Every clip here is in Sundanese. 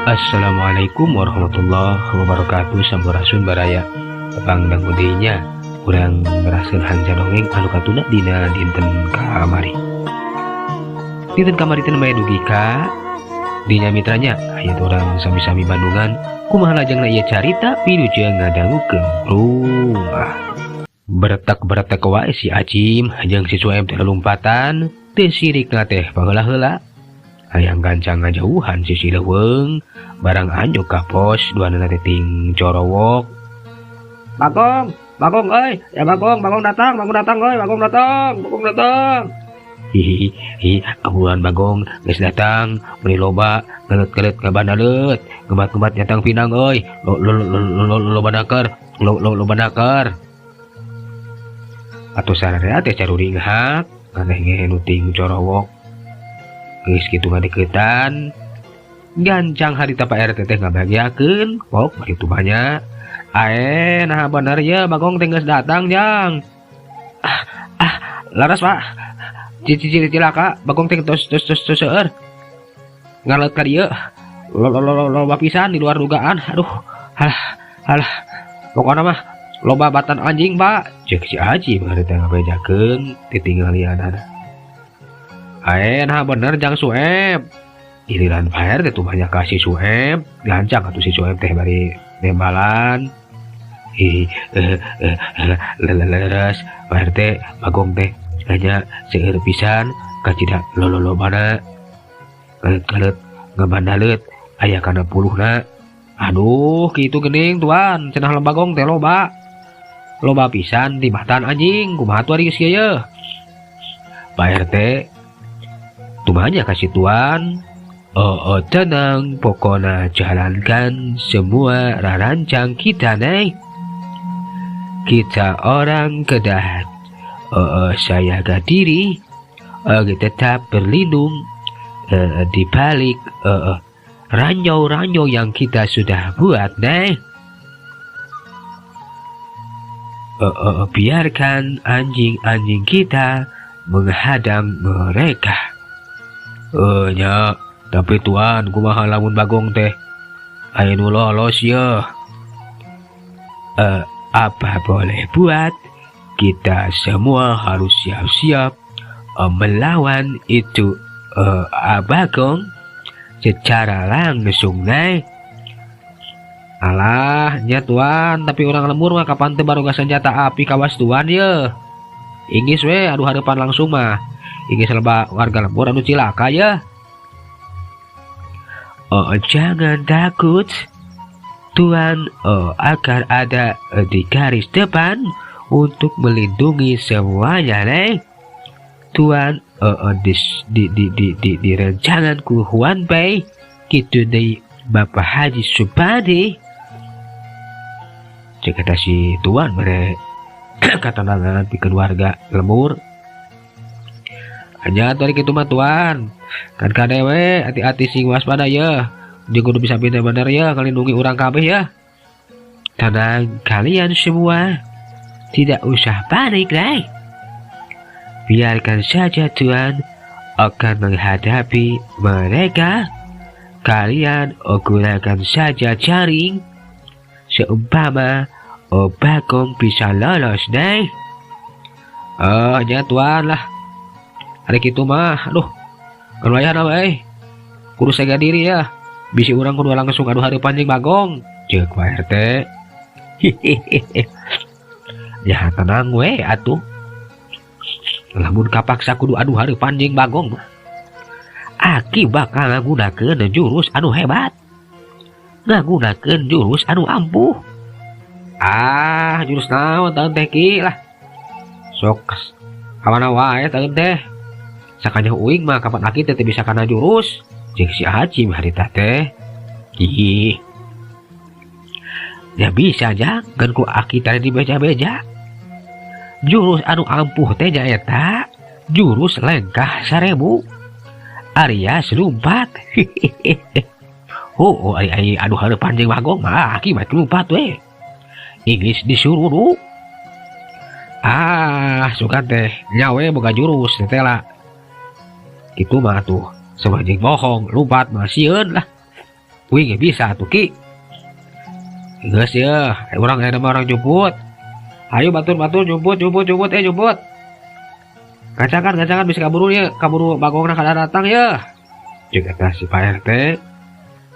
Assalamualaikum warahmatullahi wabarakatuh. Sampurasun baraya. Tepang dangu deui nya urang ngerasakeun hanca dongeng anu katunda dina dinten kamari. Dinten kamari teh mah dugi ka dinya mitranya aya urang sami-sami Bandungan kumaha lajengna ieu carita wilujeng ngadangukeun rumah. Beretak-beretak wae si Acim jeung si Sueb teh lompatan teu sirikna teh paheula-heula. Hayang gancang ngajauhan sisi leuweung barang anjuk ka pos duanana teh ting corowok. Bagong, Bagong euy, ya Bagong, Bagong datang, Bagong datang euy, Bagong datang, Bagong datang. Hihi, hi, abuan Bagong geus datang, meuni loba ngeleut-ngeleut ngabandaleut, ngebat-ngebat nyatang pinang euy, lo lo lo lo loba naker, lo lo loba naker. Atuh sararea teh caruringhak, maneh ge nu ting corowok. Geus kitu ngadeukeutan, gancang harita Pak RT teh ngabahagiakeun, pok bari tumanya. Ae, nah bener ya Bagong teh geus datang jang. Ah, ah, laras Pak. Cici cilaka Bagong teh tos tos tos tos seueur. Ngaleut ka dieu. Lo lo lo loba pisan di luar dugaan. Aduh, halah halah. Pokona mah loba batan anjing, Pak. Ceuk si Haji harita ngabejakeun titinggalianana. Ae, nah bener jang Sueb. Giliran Pak RT tuh banyak kasih Sueb, gancang atuh si Sueb teh bari nembalan. Hi, leres Pak RT Bagong teh hanya seueur pisan kacida lololobana galet-galet ngabandaleut aya kana puluhna. Aduh, kitu geuning tuan, cenah Bagong teh loba. Loba pisan tibatan anjing, kumaha tuh ari geus kieu ye? Pak RT tumanya kasih tuan. Oh, oh tenang, pokona jalankan semua rarancang kita nih. Kita orang Kedah, oh, oh, saya diri, oh, tetap berlindung di balik oh, oh, ranjau-ranjau yang kita sudah buat nih. Oh, oh, biarkan anjing-anjing kita menghadang mereka. Oh, nya, tapi tuan kumaha lamun Bagong teh aya nu lolos ye. Apa boleh buat, kita semua harus siap-siap melawan itu Bagong secara langsung nih. Alah nya tuan, tapi orang lembur mah kapan teh baroga senjata api kawas tuan ye. Inggis we adu harapan langsung mah. Inggis loba warga lembur anu cilaka ya. Oh, jangan takut, Tuan oh, akan ada di garis depan untuk melindungi semuanya, nih. Tuan oh, oh, di rancanganku Huan Pei, gitu deh Bapak Haji Supadi. Cek kata si Tuan mere kata nangan pikeun warga lembur. Hanya tadi kitu mah tuan. Kan kadewe hati-hati sing waspada ya. Jeung kudu bisa bener-bener ya ngalindungi urang kabeh ya. Tenang kalian semua. Tidak usah panik, Ray. Biarkan saja Tuhan akan menghadapi mereka. Kalian gunakan saja jaring. Seumpama Bagong bisa lolos, Ray. Oh, ya Tuhan lah. Hari kitu mah, aduh. Keluayan apa eh? Kudu jaga diri ya. Bisi urang kudu langsung adu hareupan jeung Bagong. Ceuk Pak RT. Ya tenang we atuh. Lamun kapaksa kudu adu hareupan jeung Bagong mah. Aki bakal ngagunakeun jurus anu hebat. Ngagunakeun jurus anu ampuh. Ah, jurus naon taeun teh ki lah. Sok kawana wae taeun teh. Sakanya uing mah kapan aki teh bisa kana jurus. Jeung si Haji harita teh. Ih. Ya bisa jangan ku aki tadi dibeja-beja. Jurus anu ampuh teh nyaeta jurus lengkah 1000 alias lumpat. Oh, oh ai ai aduh hareupan jeung Bagong mah aki mah lumpat we. Inggris disuruh. Ah, suka teh nyawe boga jurus teh lah. Kitu mah tuh sama jeung bohong lumpat mah sieun lah. Uing ge bisa atuh Ki. Geus yeuh, urang aya mah urang jumput. Ayo batur-batur jumput jumput jumput jumput. Gacangan gacangan bisa kaburu ya, kaburu bagongna kada datang ya. Jeung eta si Pak RT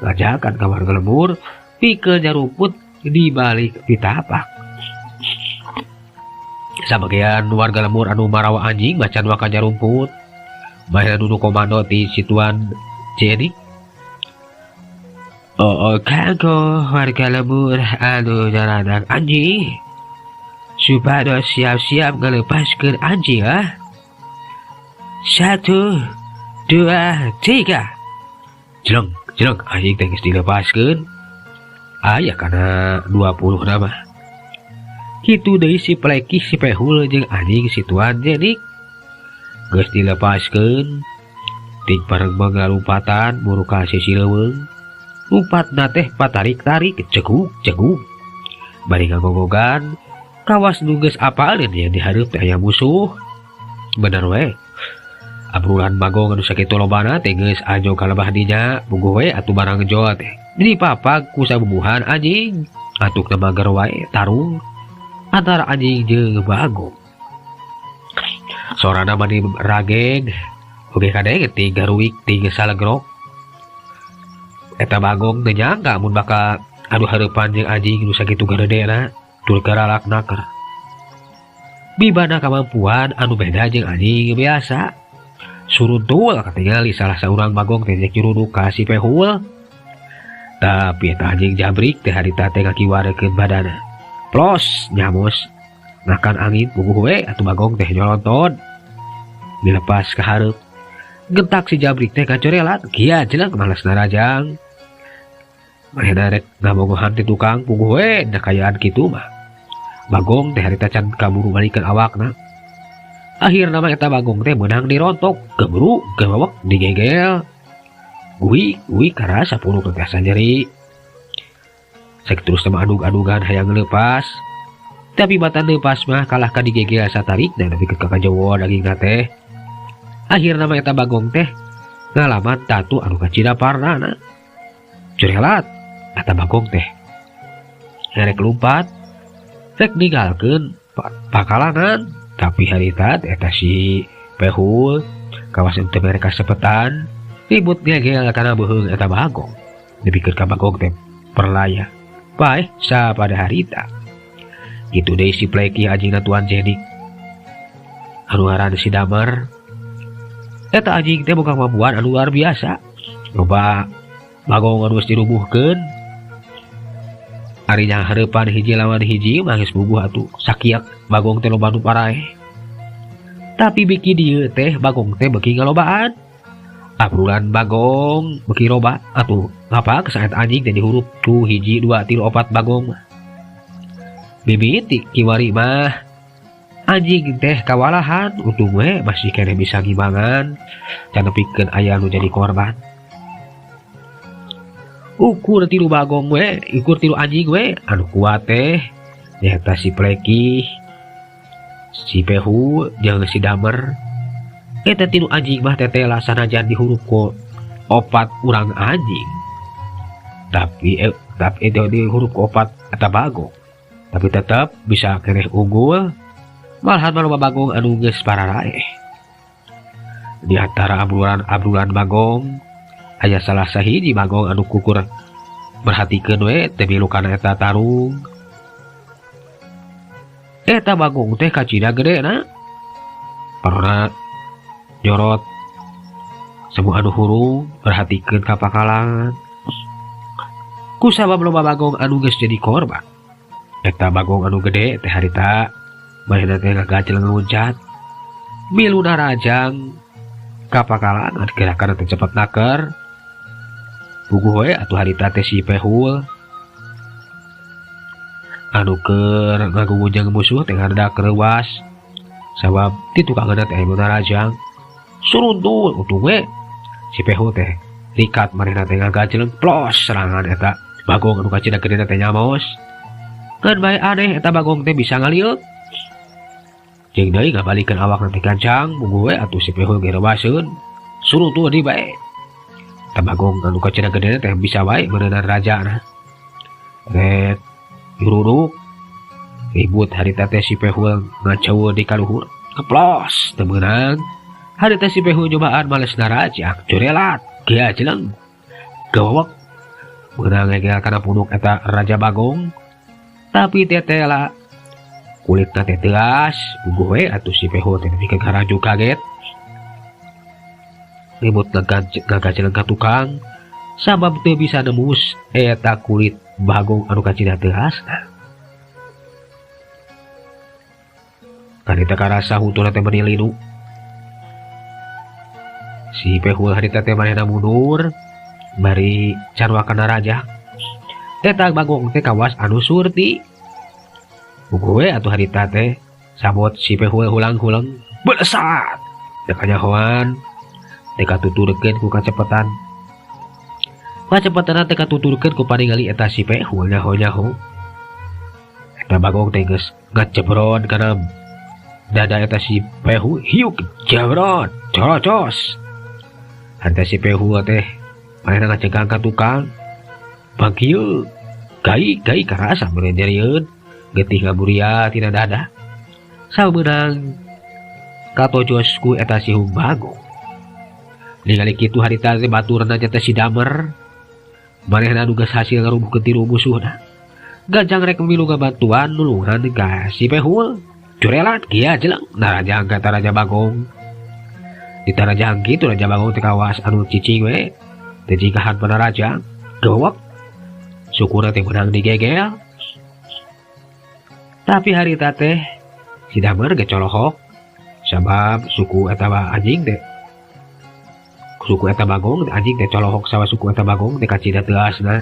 ngajakan ka warga lembur pikeun nyarumput di balik pitapak. Sabagian warga lembur anu marawa anjing macan waka nyarumput. Bahaya duduk komando ti si Tuan Jenny. Oh, kanggo warga lembur anu nyaranak anjing supados siap-siap ngalepaskeun anjing ah. 1, 2, 3. Jeleng, jeleng anjing teh geus dilepaskeun. Aya kana 20 nama. Kitu deui si Pleki si Pehul jeung anjing si Tuan Jenik. Geus dilepaskeun. Tik bareng manggalumpatan muru ka sisi leuweung. Lumpatna teh patarik-tarik ceguk-ceguk. Bari ngagogogan kawas nu geus apaleun yen dihareup teh aya musuh. Bener we. Abrulan bagong anu sakitu lobana teh geus anjog ka lebah dinya, puguh we atuh barang jol teh. Dipapag ku sabubuhan anjing. Atukna mager wae tarung antara anjing jeung bagong. Sorana mani rageg, oge kadenge ti garuik ti salegrok. Eta bagong teu nyangka mun bakal adu hareupan jeung anjing nu sakitu garedena tur garalak naker. Bibana kamampuan anu beda jeung anjing biasa. Suruntul katingali salah saurang bagong teh rek nyuruduk ka si Pehul. Tapi eta anjing jabrik teh harita teh ngakiwarekeun badana. Plos nyamos ngakan angin puguh we atuh bagong teh nyolonton. Dilepas ka hareup. Gentak si jabrik teh kacorelat, kia jeleng males narajang. Manehna rek ngabogohan ti tukang puguh we da kayaan kitu mah. Bagong teh harita can kaburu balikeun awakna. Akhirna mah eta bagong teh meunang dirontok, gebru, gewewek, digegel. Guwi, guwi karasa puruk teh asa nyeri. Sakitu terus mah adug-adugan hayang leupas. Tapi batan leupas mah kalah ka digegel satarik dan nepi ka kajowo dagingna teh. Akhirna mah eta bagong teh ngalaman tatu anu kacida parnana. Curelat eta bagong teh. Rek lumpat, rek ninggalkeun pakalangan. Tapi harita eta si Pehul kawasan teu mere kasepetan ribut ngegel kana beuheung eta bagong. Dipikeun ka bagong teh perlaya. Paeh sapada harita. Kitu deui si Pleki anjingna Tuan Jenik. Anu ngaran si Damar. Eta anjing teh boga kemampuan anu luar biasa. Loba bagong anu geus dirubuhkeun. Ari nya hareupan hiji lawan hiji mah geus bubuh atuh sakiak bagong teh loba nu paraeh. Tapi beki dieu teh bagong teh beuki ngalobaan. Abrulan bagong beuki loba atuh ngapa kesaet anjing teh dihurup tuh 1 2 3 4 bagong mah. Bibiti kiwari mah anjing teh kawalahan untung we masih keneh bisa ngimbangan can nepikeun aya nu jadi korban. Ukur 3 bagong we, ukur 3 anjing we anu kuat teh nyaeta si Pleki, si Pehu jeung si Damer. Eta 3 anjing mah tetela sanajan dihurup ku 4 urang anjing. Tapi itu dihurup ku 4 eta bagong. Tapi tetep bisa keneh unggul. Malahan mah loba bagong anu geus pararaeh. Di antara abrulan-abrulan bagong aya salah sahiji bagong anu kukur merhatikeun we teh milu kana eta tarung. Eta bagong teh kacida gedena. Parona nyorot semua anu hurung merhatikeun ka pakalangan. Kusabab loba bagong anu geus jadi korban. Eta bagong anu gede teh harita manehna teh ngagajel ngeluncat. Milu narajang ka pakalangan gerakan teh cepet naker. Puguh we atuh harita teh si Pehul anu keur ngagugunjang musuh teh ngaredak reuas. Sabab ti tukangeuna teh anu narajang. Suruntul untung we si Pehul teh rikat manehna teh ngagajleng plos serangan eta bagong anu kacida gedena teh nyamos. Ngan bae aneh eta bagong teh bisa ngalieuk. Jeung deui ngabalikeun awakna teh gancang puguh we atuh si Pehul ge reuaseun. Suruntul deui bae. Eta Bagong anu kacida gede teh bisa wae meureunan raja nah. Rek yururuk ribut harita teh si Pehul ngacaul di kaluhur. Keplos teu meunang. Harita si Pehul nyobaan males narajang curelat gea jeleng. Gawawak meunang ngegel kana punuk eta Raja Bagong. Tapi tetela kulitna teh teuas puguh we atuh si Pehul teh nepi ka garaju kaget. Ribut ngagajeleng ka tukang sabab teu bisa nembus eta kulit Bagong anu kacida teuasna. Harita karasa huntuna teh meuni linu. Si Pehul harita teh manehna mundur bari carwakana raja. Eta Bagong teh kawas anu surti. Puguh we atuh harita teh sabot si Pehul hulang-hulang belesat. Teu kanyahoan teh katuturkeun ku kacepetan. Kacepetanna teh katuturkeun ku paningali eta si Pehul nyaho-nyaho. Eta Bagong teh geus ngacebron kana dada eta si Pehul, hiuk jebron corocos. Harita si Pehul teh manehna ngacengkang ka tukang. Bangkieu gai-gai karasa meureun nyerieun getih ngaburia tina dada. Sabeunang katojos ku eta si Hung Bagong. Ningali kitu harita teh baturna teh si Damer. Manehna nu geus hasil ngarubuhkeun tilu musuhna. Ganjang rek milu ngabantuan nulungan ka si Pehul. Curelat gia jeleng narajang ka Raja Bagong. Ditarajang kitu Raja Bagong teh kawas anu cicing we. Teh jikahan panarajang. Gawak. Sukuna teh meunang digegel. Tapi harita teh si Damer ge colohok. Sabab suku eta anjing teh suku eta Bagong anjing teh colohok sawa suku eta Bagong teh kacida teuasna.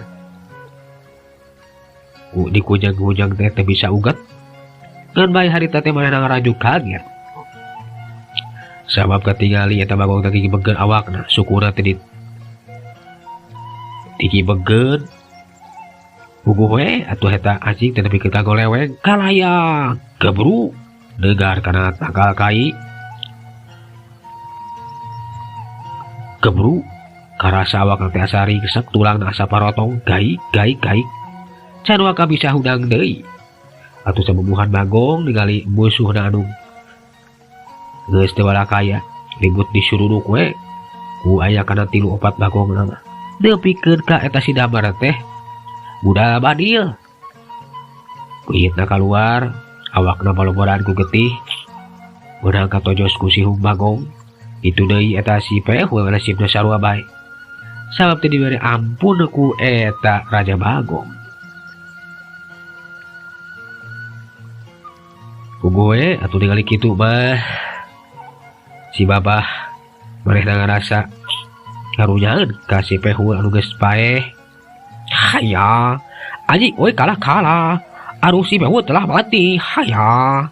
Ku dikujang-kujang teh teu bisa uget. Ngan bae harita teh manehna ngarajuk kaget. Sabab katingali eta Bagong teh gigibegeun awakna, sukuna teh digibegeun. Puguh we atuh eta anjing teh nepi ka goleweng kalayang gebru degar kana tangkal kai. Gebru karasa awak teh asa ringsek tulangna asa parotong gai gai gai. Can waka bisa hudang deui. Atuh sabubuhan Bagong ningali musuhna anu geus teu walakaya ribut disururuk we ku aya kana 3 4 Bagong mah. Nepikeun ka eta si Damar teh budal badil. Kuitna kaluar awakna baloboran ku getih. Meunang katojos ku si Hung Bagong. Itu deui eta si Pehul nasibna sarua bae. Sabab teh dibere ampun ku eta Raja Bagong. Puguh we atuh ningali kitu mah si Babah manehna ngarasa karunyaeun ka si Pehul anu geus paeh. Haya, anjing oi kalah-kalah. Aduh si Pehul telah mati. Haya.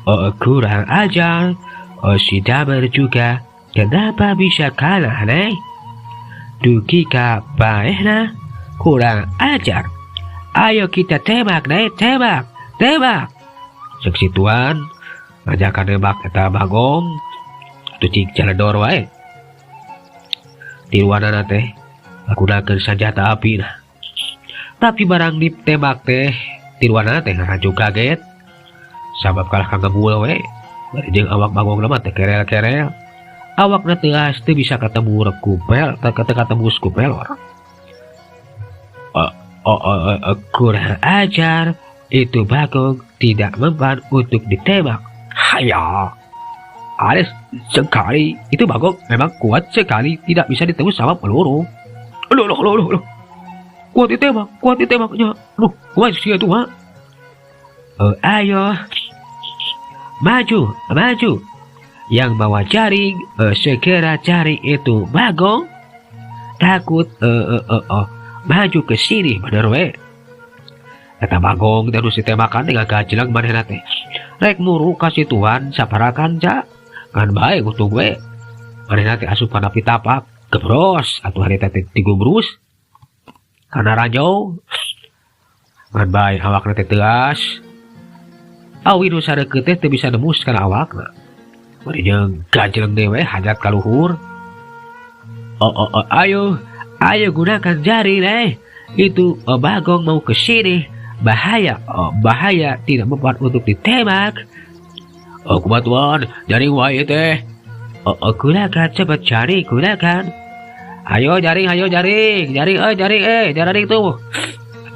Oh, kurang ajar. Oh, si Damer juga. Kenapa bisa kalah, nih? Dugi ka paehna. Kurang ajar. Ayo kita tembak, nih. Tembak, tembak. Cek si tuan ngajakan nembak eta Bagong. Atuh cik jaledor wae. Tiluanana teh ngagunakeun senjata api nah. Tapi barang ditembak teh tiluanana teh ngaraju kaget. Sabab kalah kagebul we. Bari jeung awak Bagong mah teh kerel-kerel. Awakna teuas teu bisa ketemu kupel, teu ketembus ku pelor. Kurang ajar. Itu Bagong tidak mempan untuk ditembak. Haya. Aris sekali. Itu Bagong memang kuat sekali, tidak bisa ditembus sama peluru. Loh, loh, loh, loh. Kuat ditembak, kuat ditembaknya. Loh, kuat sih itu, ha? Ayo. Maju, maju. Yang bawa jaring, segera cari itu Bagong. Takut, maju ke sini, bener we. Eta Bagong terus ditembakan dengan gajelang manehna teh. Rek muru kasih Tuhan saparakan ja. Ngan bae untung we. Manehna teh asup kana pitapak, gebros atuh harita teh digumbrus. Kana ranjau. Ngan bae awakna teh teuas. Awi nu sareukeut teh teu bisa nembus kana awakna. Bari jeung gajeleng deui we hajat ka luhur. Oh, oh, oh, ayo, ayo gunakan jaring eh. Itu oh, Bagong mau ke sini. Bahaya, oh, bahaya, tidak mempan untuk ditembak. Oh, kumaha, Tuan, jaring wae teh. Oh, oh, gunakan, cepat cari, gunakan. Ayo jaring, ayo jaring, jaring, eh jaring, eh jaring tuh.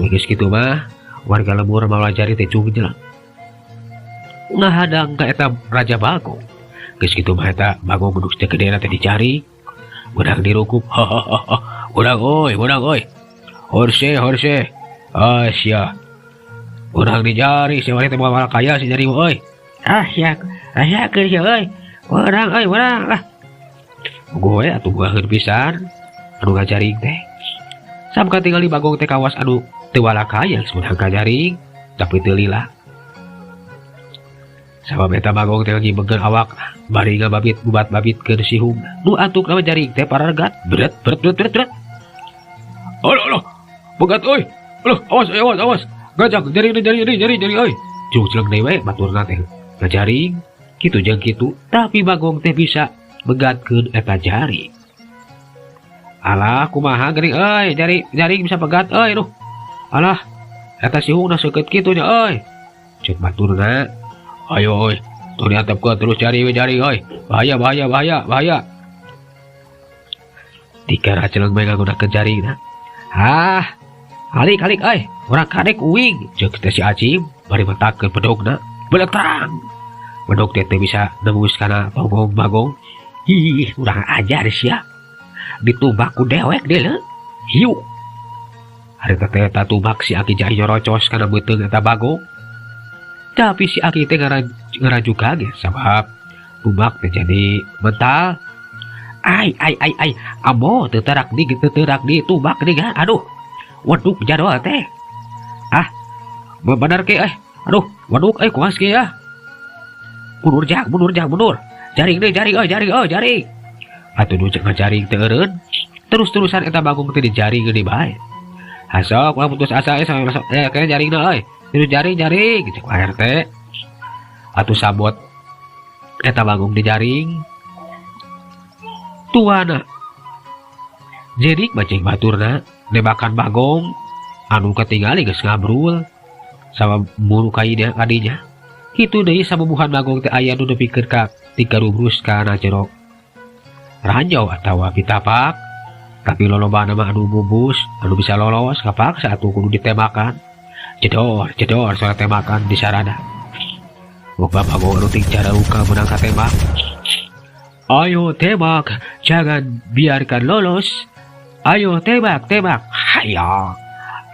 Geus kitu mah, warga lembur mawa jaring teh cungjeleng. Ngahadang ka eta Raja Bagong. Geus kitu mah eta Bagong beduk teh gedena teh dicari. Menang dirukup. Hahaha. Menang oi, menang oi. Horse, horse. Ah, sia. Menang dijari, sia teh moal kaya si jari oi. Ah, sia. Ah, sia keur sia euy. Menang euy, menang lah. Gue atuh gua pisan anu ngajaring teh. Samka tinggal di Bagong teh kawas anu teu walakaya geus meunang kajaring, tapi teu lila. Sabab eta Bagong teh ngibegkeun awak bari ngababit bubat-babitkeun sihung. Nu antuk nama jaring teh pararegat. Bret bret bret bret bret. Alah alah. Begat euy. Alah, awas awas awas. Gajak jaring jaring jaring jaring jaring euy. Jung deui we baturna teh ngajaring. Kitu jeung kitu, tapi Bagong teh bisa begatkeun eta jaring. Alah, kumaha geuning euy, jaring jaring bisa pegat euy, duh. Alah, eta sihungna seukeut kitu nya euy. Cek baturna. Ayo euy, tuh diantepkeun terus cari we jaring euy. Bahaya bahaya bahaya bahaya. Dikara celeng bae ngagunakeun jaringna. Ah, halik halik euy, urang kadek uing. Cek teh si Acim bari mentakeun bedogna. Beletrang. Bedog teh teu bisa nembus kana tonggong Bagong. Ih, urang ajar sia. Ditumbak ku dewek deuleu. Hiu. Harita teh eta tumbak si Aki jai nyorocos kana beuteung eta Bagong. Tapi si Aki teh ngaraju kaget sabab tumbak teh jadi mental. Ai ai ai ai, amo teu terak di teu terak di tumbak di kan. Aduh. Waduk jadwal teh. Ah, bener ke eh. Aduh, waduk eh kuas ke ya. Mundur jak, mundur jak, mundur. Jaring deh, jaring euy, jaring euy, jaring. Atuh nu ngajaring teu eureun. Terus-terusan eta Bagong teh dijaring geuning bae. Hasok ulah putus asa eh sampe masuk eh kayaknya jaring euy. Terus jaring jaring cek Pak RT. Atuh sabot eta Bagong dijaring. Tuana. Jadi bacing baturna nembakan Bagong anu ketinggali geus ngabrul sama muru kaina kadinya. Kitu deui sabubuhan Bagong teh aya nu nepikeun ka tigarubrus kana jero ranjau atawa pitapak. Tapi lolobana mah anu bubus, anu bisa lolos kapaksa atuh kudu ditembakan. Jedor, jedor soal tembakan di sarana. Loba Bagong anu ting cara luka menang katembak. Ayo tembak, jangan biarkan lolos. Ayo tembak, tembak. Hayo.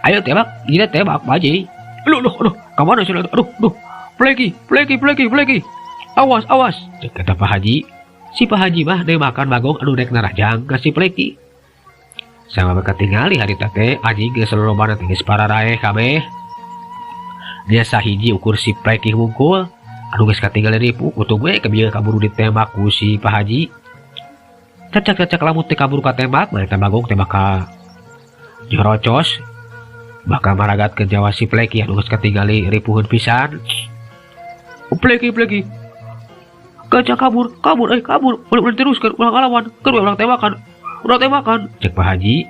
Ayo tembak, gila tembak, baji. Aduh, aduh, aduh, kemana sih? Aduh, aduh. Pleki, pleki, pleki, pleki. Awas, awas. Kata Pak Haji. Si Pak Haji mah nembakan Bagong anu rek narajang ka si Pleki. Sama ketingali hari teh anjing geus lolobana teh geus pararaeh kabeh. Dia sahiji ukur si Pleki wungkul. Anu geus katinggalan ripu, untung we kebieu kaburu ditembak ku si Pak Haji. Cacak-cacak lamun teh kaburu katembak, mah eta Bagong teh bakal nyorocos. Bakal maragat ke Jawa si Pleki anu geus katinggali ripuheun pisan. Pleki, Pleki. Gajah kabur, kabur, eh kabur. Ulah ulah teruskan, ulah ngalawan, keur ulah tembakan. Ulah tembakan. Cek Pak Haji.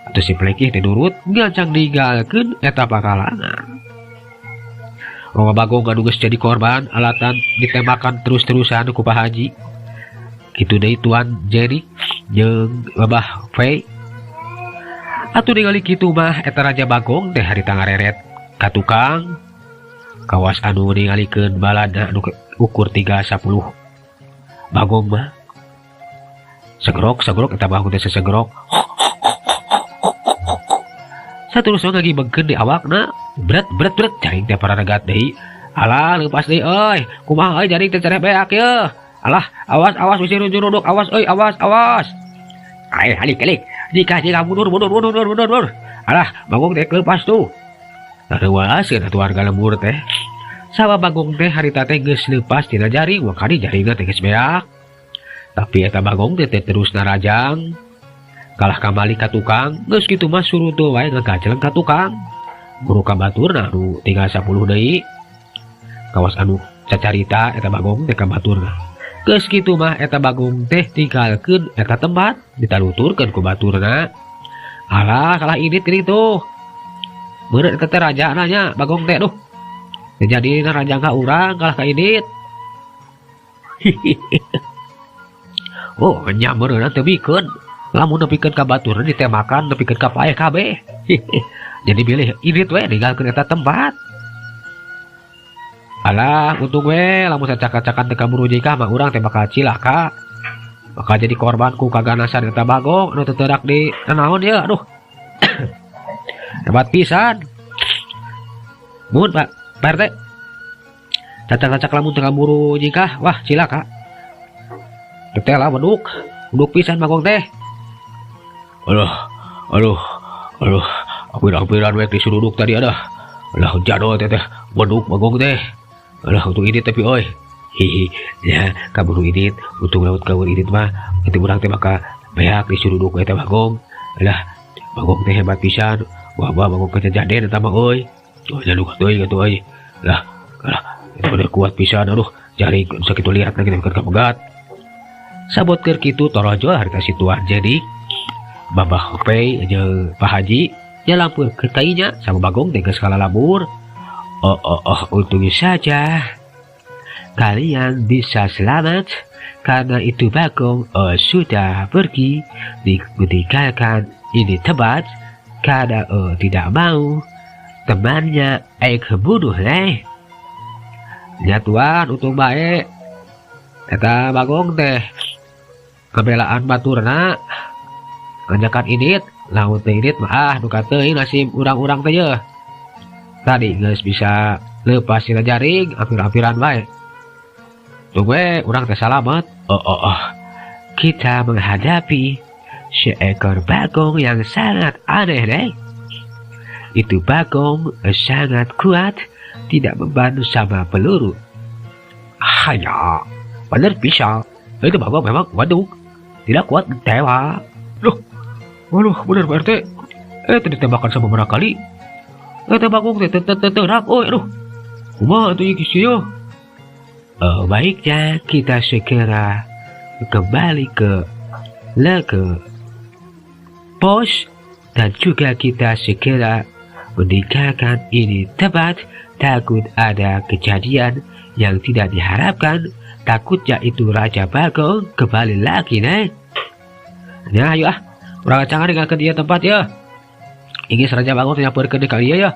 Atuh si Pleki teh nurut, gancang ninggalkeun eta pakalangan. Roma Bagong anu geus jadi korban alatan ditembakan terus-terusan ku Pak Haji. Kitu deui Tuan Jerry jeung Babah Fei. Atuh ningali kitu mah eta Raja Bagong teh harita ngareret ka tukang. Kawas anu ningalikeun balada anu ukur 310. Bagong mah segerok segerok eta Bagong teh sesegerok. Saterusna ngagibegkeun di awakna, berat berat berat jaring teh pararegat deui. Alah leupas deui euy, kumaha euy jaring teh cereh beak yeuh. Alah, awas awas bisi rujuruduk, awas euy, awas awas. Ayo halik halik, jika jika mundur mundur mundur mundur mundur mundur. Alah, Bagong teh leupas tuh. Reuaskeun atuh warga lembur teh. Sabab Bagong teh harita teh geus leupas tina jaring, wakari jaringna teh geus beak. Tapi eta Bagong teh terus narajang. Kalah kamali ka tukang, geus kitu mah suruh wae ngagajeleng ka tukang. Guru ka baturna anu tinggal 10 deui. Kawas anu cacarita eta Bagong teh ka baturna. Geus kitu mah eta Bagong teh tinggalkeun eta tempat ditaluturkeun ku baturna. Alah kalah indit geuning tuh. Meureun eta teh rajana nya Bagong teh duh. Teu jadina raja ka urang kalah ka indit. Oh nya meureunna teu mikeun. Lamun nepikeun ka baturna ditembakan nepikeun ka paeh kabeh. Jadi milih indit we ninggalkeun eta tempat. Alah untung we lamun sacaka-cakan teu kaburu jikah mah urang teh bakal cilaka. Bakal jadi korban ku kaganasan eta Bagong anu teu teurak di nanaon ieu aduh. Hebat pisan. Muhun Pak Pak RT. Cacak-cacak lamun teu kaburu jikah wah cilaka. Teh lah beduk, beduk pisan Bagong teh. Aduh, aduh, aduh, ampir-ampiran we disuruduk tadi aduh. Alah jadol teh teh beduk Bagong teh. Alah untung ini tapi oi. Hihi, ya kaburu ini untung laut kabur ini mah itu urang teh bakal beak disuruduk eta Bagong. Alah Bagong teh hebat pisan. Wah wah Bagong teh jaden eta mah euy. Oh jaluk atuh atuh euy. Lah, alah itu bener kuat pisan aduh. Jari sakitu liat lagi nepi ka pegat. Sabot keur kitu torojol harita si Tuan jadi Babah Hopey jeung Pak Haji nyalampeurkeun ka inya sama Bagong teh geus kalalabur. Oh, oh, oh, untungnya saja kalian bisa selamat karena itu Bagong oh, sudah pergi ditinggalkan ini tempat karena oh, tidak mau temannya kebunuh leh. Ya tuan untung bae eta Bagong teh kebelaan baturna ngajakan indit lamun teh indit mah ah duka teuing nasib urang-urang teh yeuh. Tadi geus bisa lepas tina jaring ampir-ampiran bae. Tunggu we urang teh salamet. Oh, oh, oh. Kita menghadapi seekor bagong yang sangat aneh deh. Itu bagong sangat kuat, tidak membantu sama peluru. Haya, bener bisa. Itu bagong memang waduh, tidak kuat tewa. Loh, waduh, bener Pak RT. Tadi tembakan sama berapa kali? Bagong teh teh teh teh oh, aduh. Kumaha atuh ieu kieu? Oh, baiknya kita segera kembali ke pos dan juga kita segera meninggalkan ini tempat, takut ada kejadian yang tidak diharapkan, takutnya itu Raja Bagong kembali lagi nih. Nah, ayo ah, urang acangan ninggalkeun ieu tempat ya. Ingin Raja Bagong teh nyamperkeun ka ieu ya.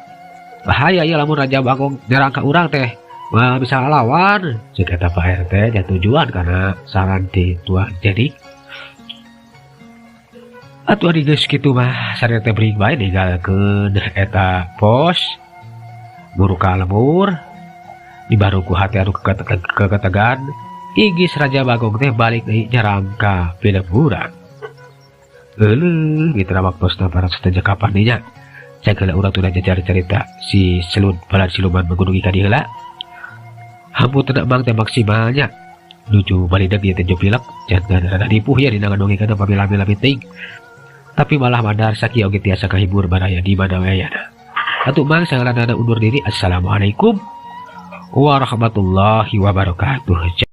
Bahaya ya lamun Raja Bagong nyerang ka urang teh. Wah, bisa lawan. Cek eta Pak RT nya tujuan karena saran ti Tuan jadi. Atuh ari geus kitu mah sareng teh bring bae ninggalkeun eta pos. Buru ka lembur. Dibaru ku hati anu keketegan. Igis Raja Bagong teh balik deui nyerang ka pilemburan. Euleuh mitra waktosna para sateja kapan nya. Cek heula urang tuna jajar cerita si Selud balad siluman menggunungi ka dieu heula. Hampun teu bang teh maksimalnya. Nuju balideg ieu teh pilek jangan rada ripuh ya dina ngadongengkeun pamila-mila teuing. Tapi malah mandar sakieu oge tiasa kahibur baraya di mana we ayana. Atuh mang sangaranana undur diri. Assalamualaikum warahmatullahi wabarakatuh.